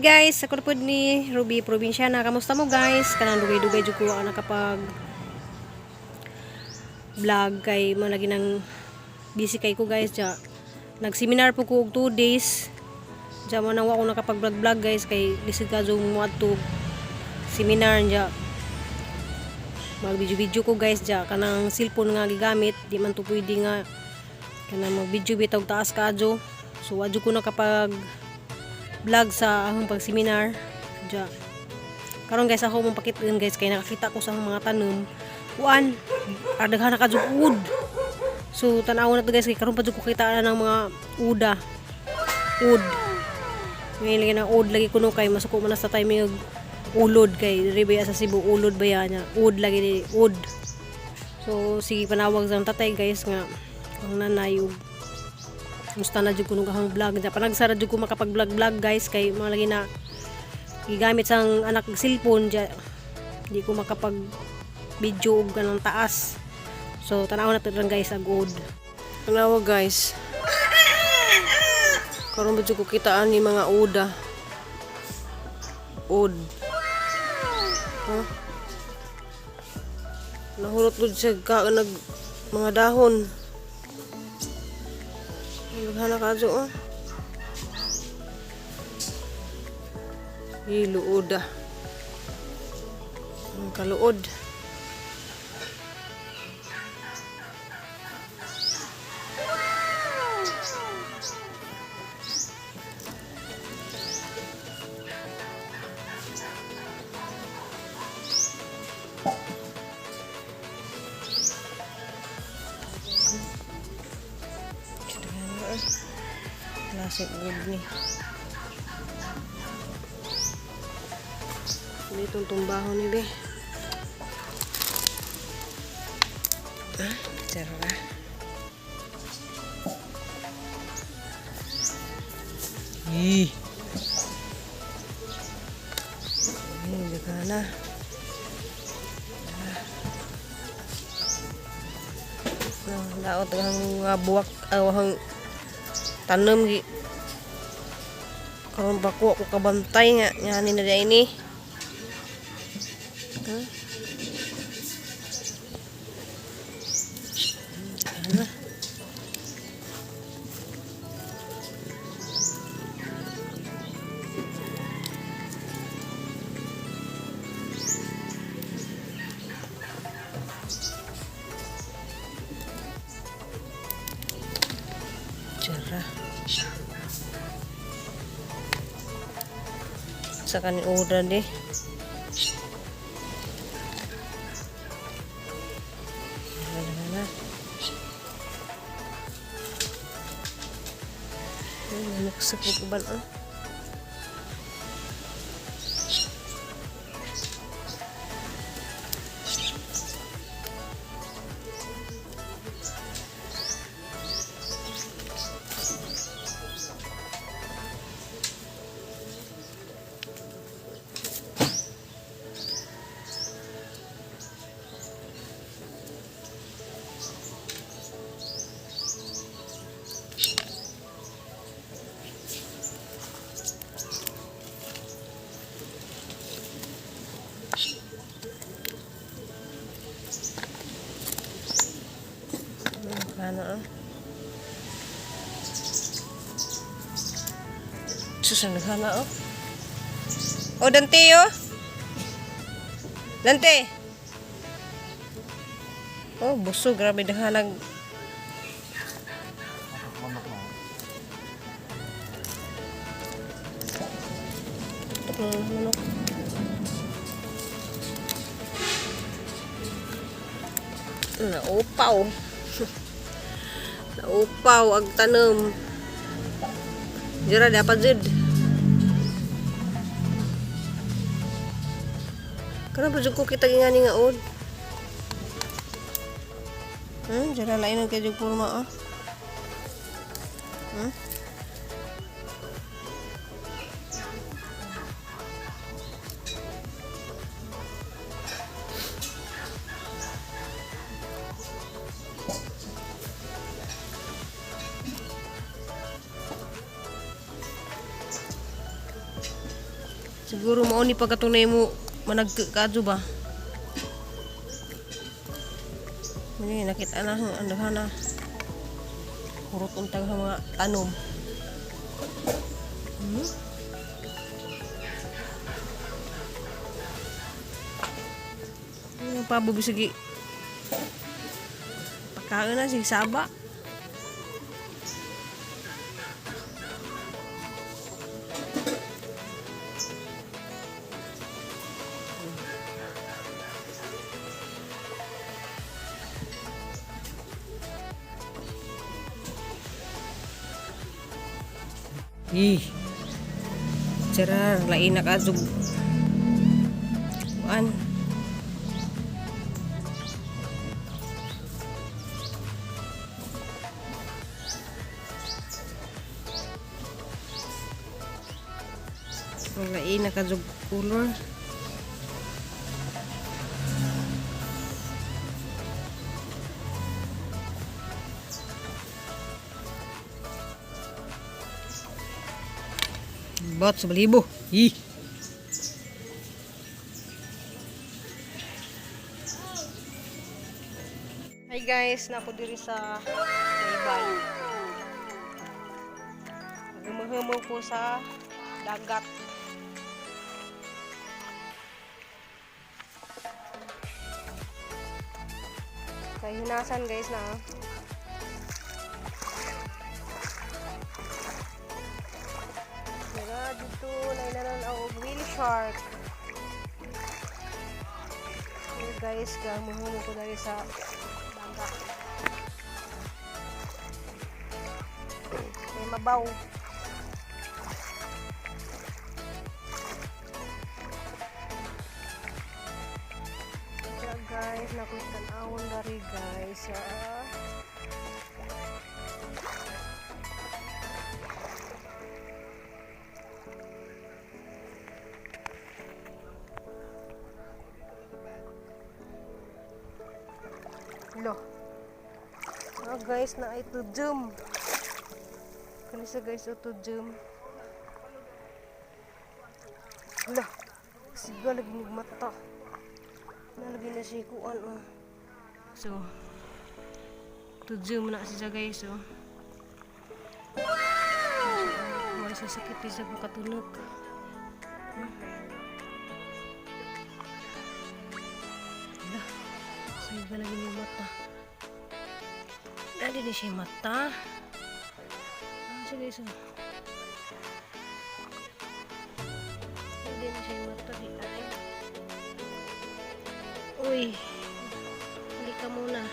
Guys, ako na pod ni Ruby Probinsyana. Kamusta mo, guys? Kanang dugay-dugay jud ko wa nakapag vlog kay mo lagi nang busy kay ko, guys. Ja nag-seminar po ko og 2 days. Ja mo nang wa ko nakapag vlog vlog, guys, kay lisod ka mo adto seminar ja mag video video ko, guys. Ja kanang cellphone nga gigamit, di man to pwede nga kanang mag video bitaw taas kaadyo. So wa jud ko nakapag vlog sa akong pag-seminar. Ja. Karon, guys, ako mong pakitaan, guys, kay nakakita ko sa akong mga tanom. Kuan, daghan na kadyong uod. So tan-awon na to, guys, kay karon pa jud ko kita ng mga uda. Ud. Ngayon lagi na ud lagi kuno kay masuko man na sa timing og ulod kay diri ba sa Cebu ulod ba yan niya. Ud lagi ni ud. So sige, panawag sa tatay, guys, nga ang nanay ug musta na jud kuno akong vlog. Diya panagsara jud ko makapag vlog vlog, guys, kay mga lagi na gigamit sang anak og cellphone. Diya di ko makapag video og ganang taas. So tan-aw na to lang, guys, ag ud. Tanawa, guys. Karon ba jud ko kitaan ni mga uda. Ud. Huh? Nahurot gud siya ka nag mga dahon. Daghan na kaadyo oh. Hiluoda. Ang kaluod. Klaseng uod ni. Dito tumbahon ni be. Ah, tara. Ih. Ini juga na. Nah, daot ang mga buwak ang tanom gi karon bako ako kabantay nga ngani na di ini. Huh? Ano? Tara. Sa kaning udan di. Wala na. Ay, nanuksok ko uban ah. Ano ah? Susunod na oh. Oh, Dante oh. Dante. Oh, busog, grabe daghanag. Ito manok. Naupaw. Naupaw ang tanom. Jura dapat jud. Karon pa jud ko kita ngani nga od. Jura lain ang kay porma ah. Siguro mao ni pagkatunay mo managka kadyo ba. Muna nakita na ang daghan na. Hurot untang sa mga tanom. Yung pabo bisagi. Pagkaon na sig saba. Ih. Charar, lain na kadtog. Kuan. Ang lain na kadtog color. Bot sa balibo. Ih. Hi guys, nako diri sa Baybay. Gumuhumo ko sa dagat. Kay hinasan guys na. Ah. Mira dito nailanan ang whale shark. Hey guys, gumuhumo ko diri sa dagat. May mabaw. Kaya guys, nakutan-awon dari guys. Ah. Lo. Oh guys, na ito zoom. Kani sa guys, ito zoom. Lo. Siga lagi ni mata. Nalagi na siya kuan oh. So, to zoom na siya guys oh. Wow! May sasakit siya makatulog. Ala, siga lagi ni mata. Dali na siya mata. Ah, sige, so. Dali na siya mata di ay. Uy. Halika muna.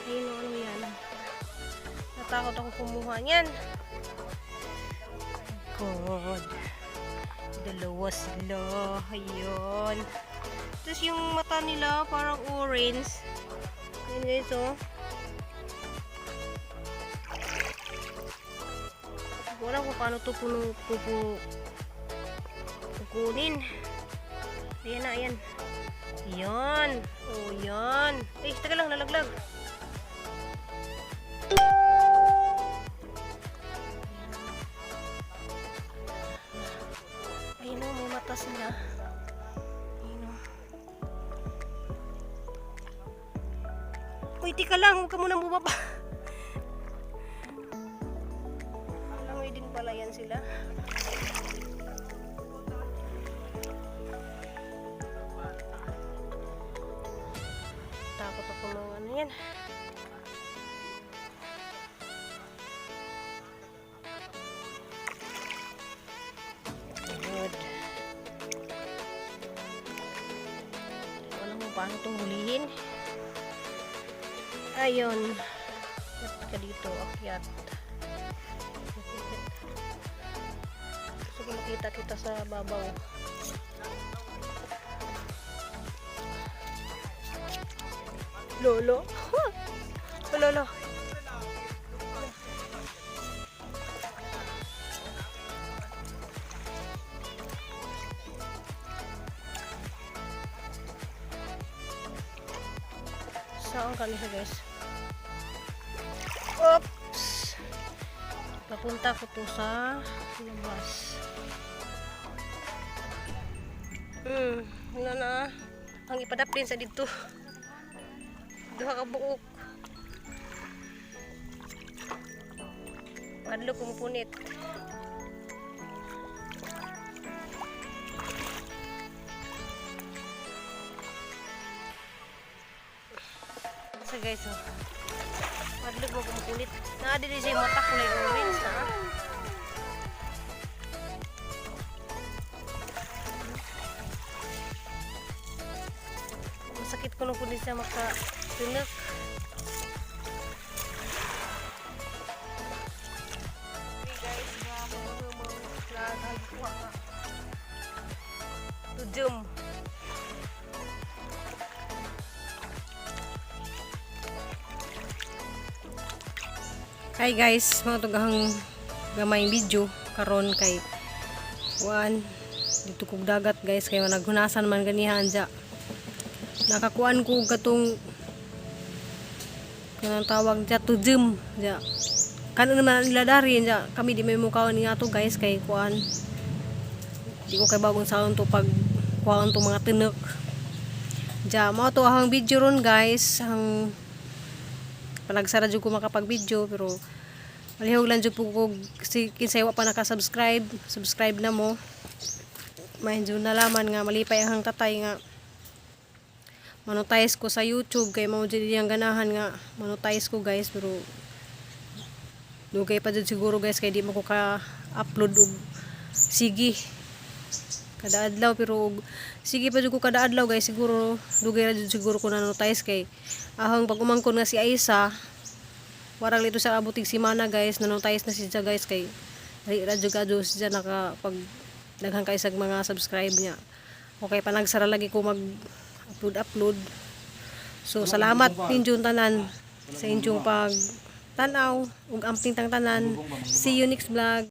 Ayun o, ano yan. Natakot ako kumuha niyan. God. Dalawa sila. Ayun. Tapos yung mata nila parang orange. Ayun guys, oh. Hindi ko alam kung paano ito puno, pupu, kukunin. Ayan na, ayan. Ayan. Oh, yan. Eh, teka lang, nalaglag. Ayun o, may mata sila. Ayun o. Uy, teka lang, huwag ka munang bumaba. Langoy din pala yan sila. Takot ako ng ano yan. Good. Hindi ko alam kung paano itong hulihin. Ayun. Akyat ka dito. Akyat. Akyat. Gusto ko makita kita sa babaw. Lolo. Oh, lolo. Saan kami siya guys? Oops! Papunta ko to sa labas. Na na. Ang ipadaplin sa dito. Duha ka buok. Madlo kumupunit. So guys, oh. Madlo mo kumupunit. Naa dili siya mata kulay orange na. Masakit ko nung kundi siya maka-tunak. Hey guys, nga mga nagkuha nga. Tujum. Hi guys, mga tugahang gamay video karon kay kuan dito kog dagat, guys, kay naghunasan man ganihan dya. Nakakuan ko og katong kanang tawag dya tujum dya. Kanon naman nila dari dya, kami di may mukaon ni ato, guys, kay kuan di ko kay bagong saon to pag kuan to mga tinik dya. Mao to ang video ron, guys, ang panagsara jud ko makapag video, pero malihog lang jud po ko si kinsay wa pa naka-subscribe, subscribe na mo. Mahindyo nalaman nga malipay ang tatay nga monetize ko sa YouTube kay mao jud iyang ganahan nga monetize ko, guys, pero dugay pa jud siguro, guys, kay di mo ko ka upload og sige kada adlaw, pero og sige pa jud ko kada adlaw, guys, siguro dugay ra jud siguro ko na notice kay ahang pag umangkon nga si Aisa, warang lito sa abutig simana, guys, nanotice na siya, guys, kay dali ra jud kadto siya nakapag daghan kay sag mga subscribe niya. Okay, panagsara lagi ko mag upload upload. So salamat ninyong tanan sa inyong pag tanaw ug amping tang tanan. See you next vlog.